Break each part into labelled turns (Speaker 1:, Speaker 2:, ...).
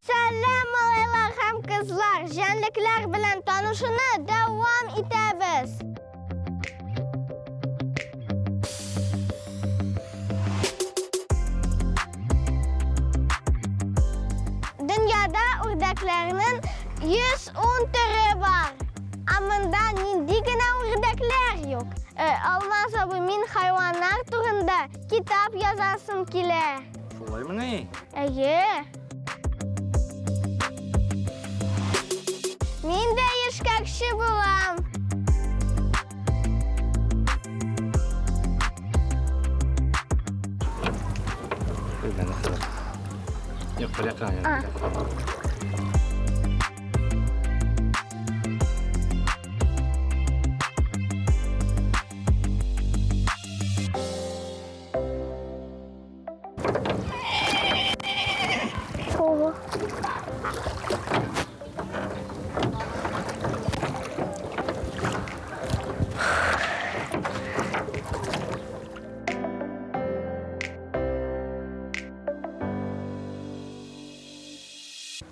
Speaker 1: Сәлам, малайлар һәм кызлар! Җәнлекләр белән танышуны дәвам итәбез. Дөньяда үрдәкләрнең 110 төре бар. Ә монда нинди генә үрдәкләр юк. Э, Алмаз абый, мин хайваннар турында китап язасым килә.
Speaker 2: Шулаймыни?
Speaker 1: Әйе. Мин дә ешкәкче булам.
Speaker 2: Юк, бер якка.
Speaker 1: Ого.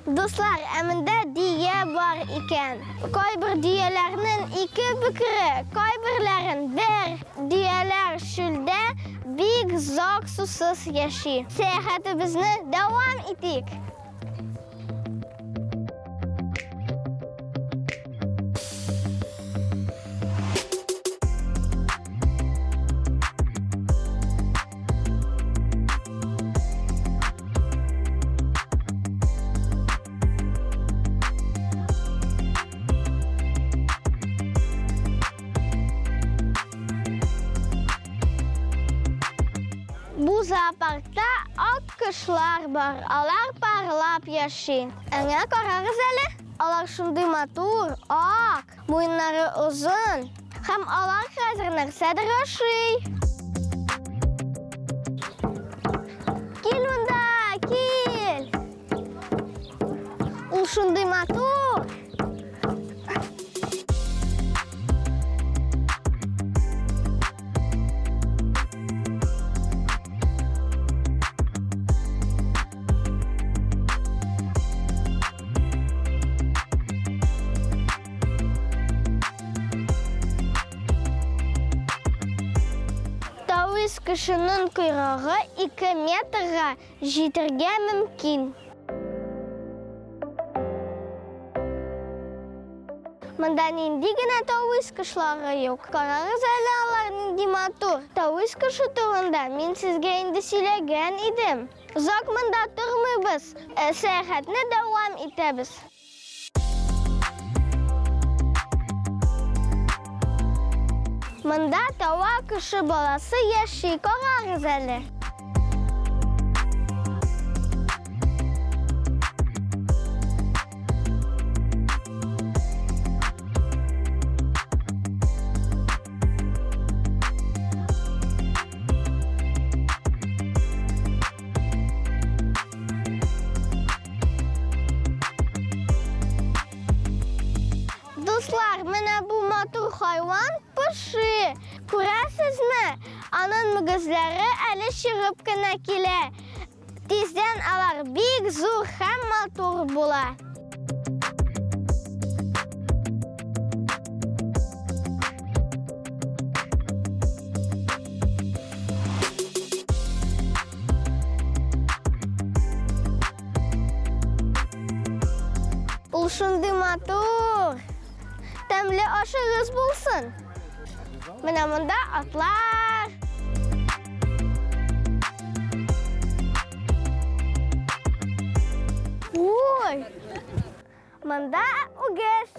Speaker 1: Дуслар, ә монда дөя бар икән. Кайбер дөяләрнең ике бөкре, кайберләрен бер. Дөяләр чүлдә бик зак сусыз яши. Сәяхәтебезне дәвам итик. Бу зоопаркта ак кошлар бар, алар парлап яши. Әнә карагыз әле, алар шундый матур, ак. Муеннары озын һәм алар хәзер нәрсәдер ашый. Кил монда, кил! Ул шундый матур! Тавис кошының койрыгы 2 метрга җитәргә мөмкин. Монда нинди генә тавис кошлары юк. Карагыз әле алар нинди матур. Тавис кошы турында мин сезгә инде сөйләгән идем. Озак монда тормыйбыз, э, сәяхәтне дәвам итәбез. Монда тава кошы баласы яши, карагыз әле. Дуслар, менә бу матур хайван поши. Күрәсезме? Аның мөгезләре әле чыгып кына килә. Тиздән алар бик зур һәм матур була. Ул шундый матур. Тәмле ашыгыз булсын. Менә монда атлар. Ой! Монда үгез.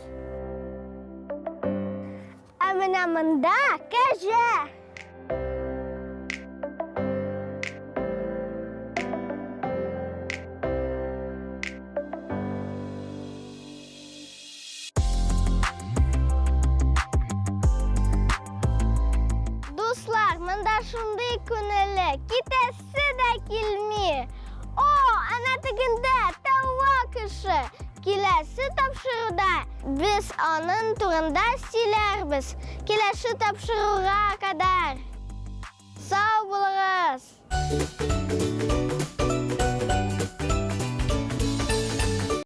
Speaker 1: Ә менә монда кәҗә. Дуслар, монда шундый күңелле, китәсе дә килми. О, әнә тегендә тауа кеше. Киләсе тапшыруда без аның турында сөйләрбез. Киләсе тапшыруга кадәр. Сау булыгыз!